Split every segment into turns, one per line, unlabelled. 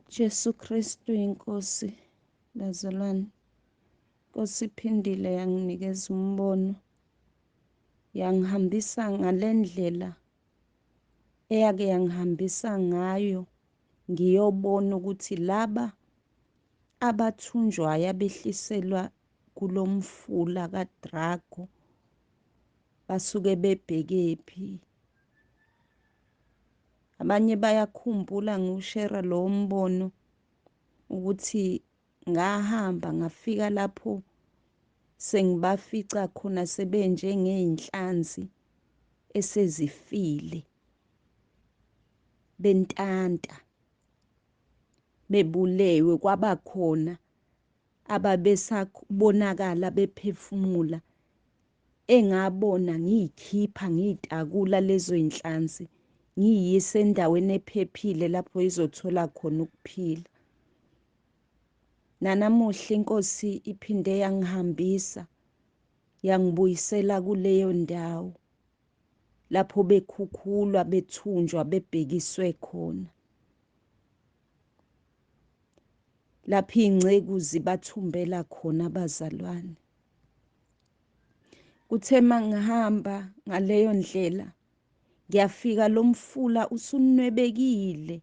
Jesu Kristu inkosi bazalwane. Nkosi iphindile yanginikeza umbono yangihambisa ngalendlela eyake yangihambisa ngayo ngiyobona ukuthi laba abathunjwayo abehliselwa kulomfula kaDrago basuke bebhekephi. Abanye bayakhumbula ngiwushera lowo mbono ukuthi ngahamba ngafika lapho sengibafica khona sebenjengey'nhlanzi esezifile bentanta bebulewe kwabakhona ababesabonakala bephefumula engabona ngiyikhipha ngiyitakula lezo zinhlanzi ngiyise endaweni ephephile lapho izothola khona ukuphila. Nanamuhla inkosi iphinde yangihambisa yangibuyisela kuleyo ndawo lapho bekhukhulwa bethunjwa bebhekiswe khona. Lapho iy'nceku zibathumbela khona abazalwane. Kuthe mangihamba ngaleyo ndlela ngiyafika lo mfula usunwebekile.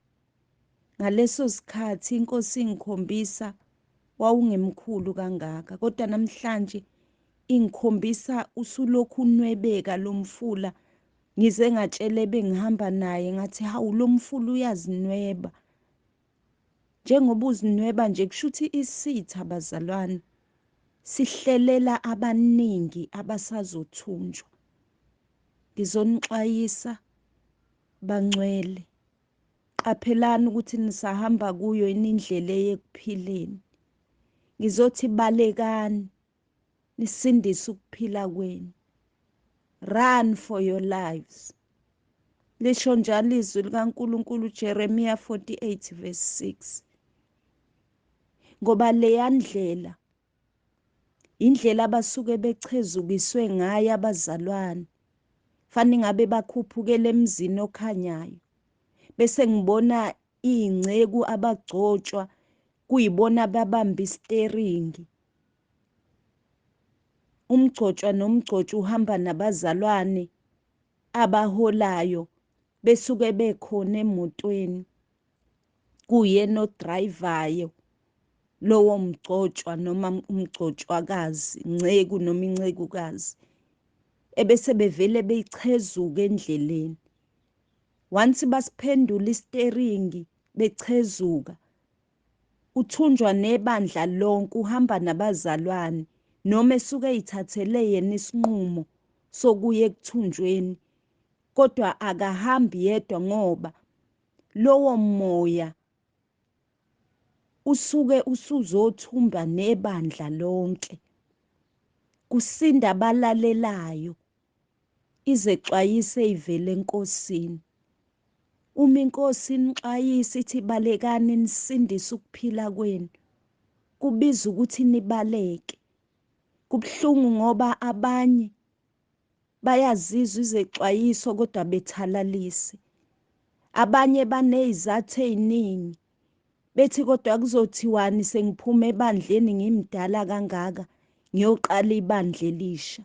Ngaleso sikhathi inkosi ingikhombisa wawungemkhulu kangaka, kodwa namhlanje ingikhombisa usulokhu unwebeka lo mfula. Ngize ngatshela ebengihamba naye ngathi, hawu, lo mfula uyazinweba. Njengoba uzinweba nje kusho ukuthi isitha bazalwane sihlelela abaningi abasazothunjwa. Ngizonixwayisa bangcwele, qaphelani ukuthi nisahamba kuyo yini indlela eyekuphileni. Ngizothi balekani nisindise ukuphila kwenu. Run for your lives. Lisho njalo izwi likaNkulunkulu Jeremiah 48 verse 6. Ngoba leya ndlela indlela abasuke bechezukiswe ngayo abazalwane, fanele ngabe bakhuphukele emzini okhanyayo. Bese ngibona iy'nceku abagcotshwa kuyibona ababamba isiteringi. Umgcotshwa nomgcotshwa uhamba nabazalwane abaholayo besuke bekhona emotweni, kuyena odrayivayo lowo mgcotshwa noma umgcotshwakazi, inceku noma incekukazi, ebese bevele beyichezuka endleleni. Once basiphendula isiteringi bechezuka, uthunjwa nebandla lonke, uhamba nabazalwane noma esuke eyithathele yena isinqumo sokuya ekuthunjweni, kodwa akahambi yedwa ngoba lowo moya usuke usuzothumba nebandla lonke. Kusinda abalalelayo izexwayise ivele enkosini. Uma inkosi inixwayisa ithi balekani nisindise ukuphila kwenu, kubiza ukuthi nibaleke. Kubuhlungu ngoba abanye bayazizwa izexwayiso kodwa bethalalise. Abanye baney'zathu ey'ningi bethi kodwa kuzothiwani sengiphuma ebandleni ngimdala kangaka ngiyoqala ibandla elisha.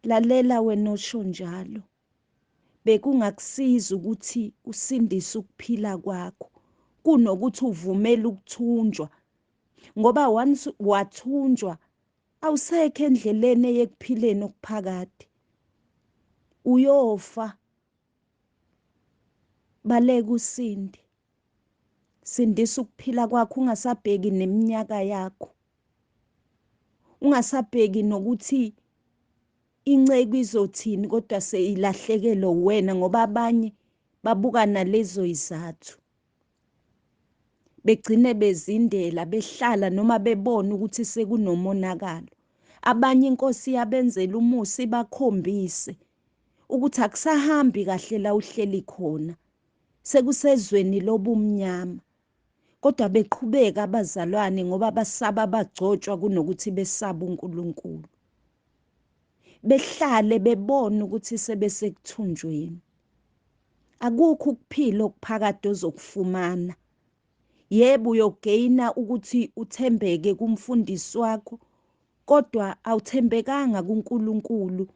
Lalela wena osho njalo, bekungakusiza ukuthi usindise ukuphila kwakho kunokuthi uvumele ukuthunjwa, ngoba once wathunjwa awusekho endleleni eyekuphileni okuphakade, uyofa. Baleka usinde, sindisa ukuphila kwakho, ungasabheki neminyaka yakho, ungasabheki nokuthi inceku izothini, kodwa seyilahlekelwe wena, ngoba abanye babuka nalezo izathu begcine bezindela behlala noma bebona ukuthi sekunomonakalo. Abanye inkosi yabenzela umusa ibakhombise ukuthi akusahambi kahle la uhleli khona, sekusezweni lobumnyama, kodwa beqhubeka abazalwane ngoba basaba abagcotshwa kunokuthi besaba uNkulunkulu. Behlale bebona ukuthi sebesekuthunjweni. Akukho ukuphila okuphakade ozokufumana Yebo, uyogeyina ukuthi uthembeke kumfundisi wakho, kodwa awuthembekanga kuNkulunkulu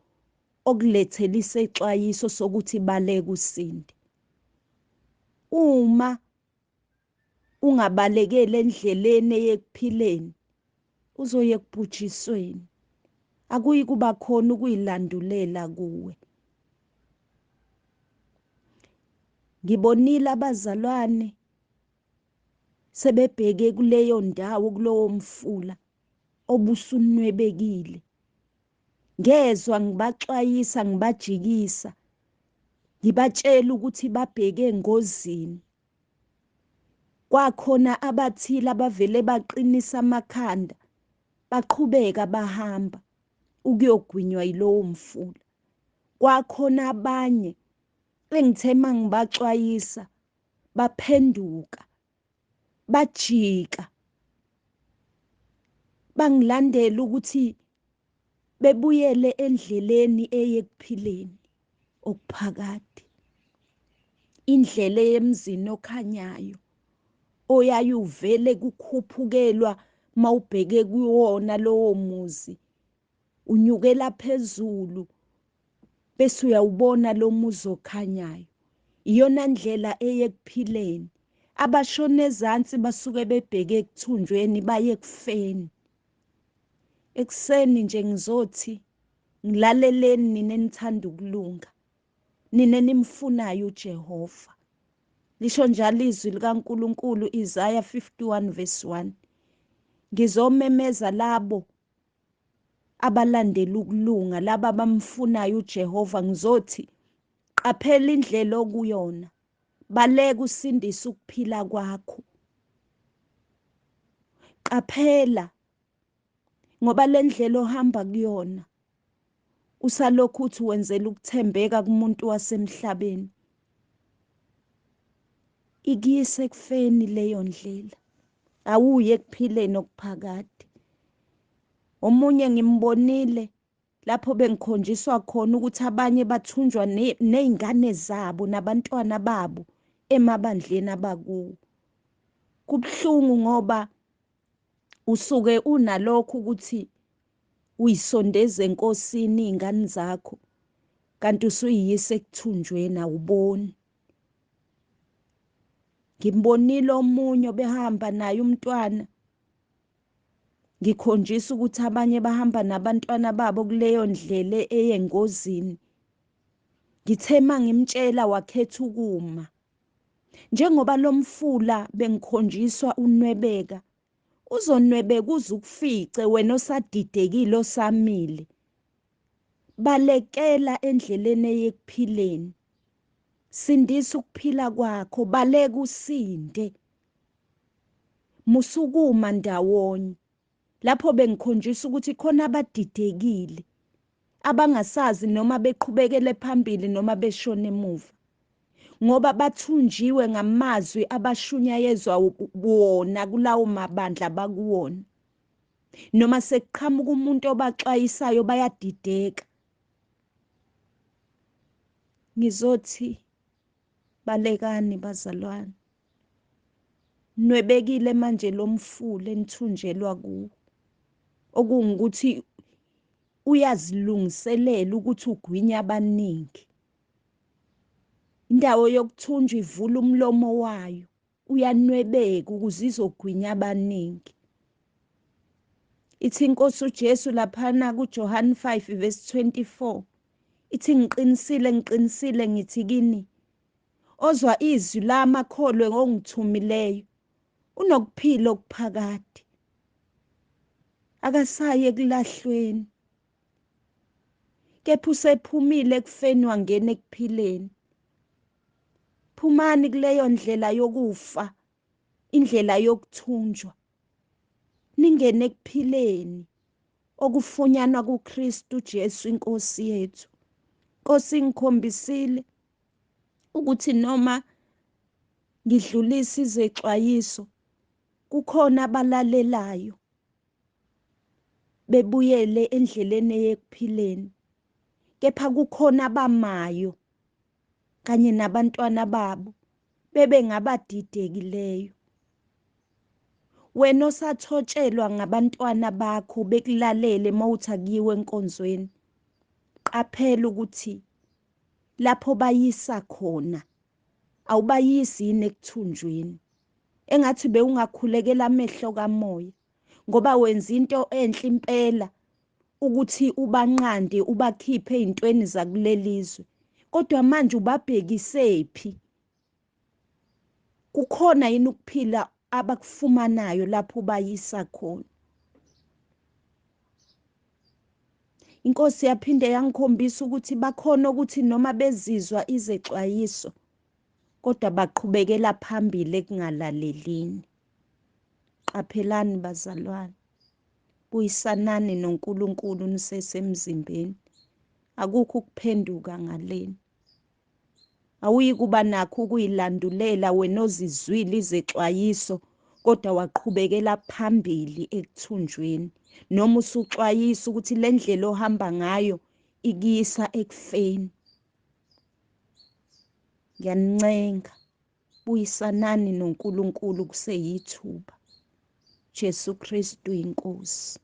okulethela isexwayiso sokuthi baleka usinde. Uma ungabalekeli endleleni eyekuphileni, uzoya ekubhujisweni. Akuyi kuba khona ukuyilandulela kuwe. Ngibonile abazalwane sebebheke kuleyo ndawo, kulowo mfula obusunwebekile. Ngezwa ngibaxwayisa, ngibajikisa, ngibatshela ukuthi babheke engozini. Kwakhona abathile abavele baqinisa amakhanda, baqhubeka bahamba ukuyogwinywa yilowo mfula. Kwakhona abanye engithe mangibaxwayisa baphenduka, bajika, bangilandela ukuthi bebuyele endleleni eyekuphileni okuphakade, indlela yemzini okhanyayo oyayuvele kukhuphukelwa mawubheke kuwona lowo muzi, unyukela phezulu bese uyawubona lo muzi okhanyayo. Iyona ndlela eyekuphileni. Abashona ezansi basuke bebheke ekuthunjweni, baye ekufeni. Ekuseni nje ngizothi ngilaleleni nina enithanda ukulunga, nina enimfunayo uJehova. Lisho njalo izwi likaNkulunkulu, Isaya 51 verse 1. Ngizomemeza labo abalandela ukulunga, laba abamfunayo uJehova, ngizothi qaphela indlela okuyona, baleka usindise ukuphila kwakho. Qaphela ngoba le ndlela ohamba kuyona usalokhu uthi wenzela ukuthembeka kumuntu wasemhlabeni, ikuyisa ekufeni leyo ndlela, awuye ekuphileni okuphakade. Omunye ngimbonile lapho bengikhonjiswa khona ukuthi abanye bathunjwa nezingane zabo nabantwana babo emabandleni abakuwo. Kubuhlungu ngoba usuke unalokho ukuthi uyisondeze enkosini iy'ngane zakho, kanti usuyiyisa ekuthunjweni, awuboni. Ngimbonile omunye obehamba naye umntwana, ngikhonjiswa ukuthi abanye bahamba nabantwana babo kuleyo ndlela eyengozini. Ngithe mangimtshela wakhetha ukuma. Njengoba lo mfula bengikhonjiswa unwebeka, uzonwebeka uze ukufice wena osadidekile osamile. Balekela endleleni eyekuphileni, sindisa ukuphila kwakho, baleka usinde. Musukuma ndawonye. Lapho bengikhonjiswa ukuthi khona abadidekile, abangasazi noma beqhubekele phambili noma beshone emuva, ngoba bathunjiwe ngamazwi abashunyayezwa wona kulawo mabandla abakuwona. Noma sekuqhamuka umuntu obaxwayisayo bayadideka. Ngizothi balekani bazalwane, nwebekile manje lo mfula enithunjelwa kuwo, okungukuthi uyazilungiselela ukuthi ugwinye abaningi. Indawo yokuthunjwa ivula umlomo wayo, uyanwebeka ukuze izogwinya abaningi. Ithi inkosi uJesu laphana kuJohn 5 verse 24, ithi ngiqinisile ngiqinisile ngithi kini, ozwa izwi lami akholwe ngongithumileyo unokuphila okuphakade, akasayi ekulahlweni, kepha usephumile ekufeni wangena ekuphileni. Phumani kuleyo ndlela yokufa, indlela yokuthunjwa, ningene ekuphileni okufunyanwa kuKristu Jesu inkosi yethu. Nkosi, ngikhombisile ukuthi noma ngidlulisa izexwayiso, kukhona abalalelayo bebuyele endleleni eyekuphileni, kepha kukhona abamayo kanye nabantwana babo bebe ngabadidekileyo. Wena osathotshelwa ngabantwana bakho bekulalele mawuthi akuyiwe enkonzweni, qaphela ukuthi lapho bayisa khona awubayisi yini ekuthunjweni. Engathi bewungakhulekela amehlo kamoya, ngoba wenza into enhle impela ukuthi ubanqande ubakhiphe ezintweni zakulelizwe, kodwa manje ubabhekisephi? Kukhona yini ukuphila abakufumanayo lapho bayisa khona? Inkosi yaphinde yangikhombisa ukuthi bakhona ukuthi noma bezizwa izexwayiso kodwa baqhubekela phambili ekungalalelini. Qaphelani bazalwane, buyisanani noNkulunkulu nisesemzimbeni. Akukho ukuphenduka ngaleni. Awuyikuba nakho ukuyilandulela wena ozizwile izexwayiso kodwa waqhubekela phambili ekuthunjweni, noma usuxwayisa ukuthi le ndlela ohamba ngayo ikuyisa ekufeni. Ngiyanincenga, buyisanani noNkulunkulu kuseyithuba. Jesu Kristu inkosi.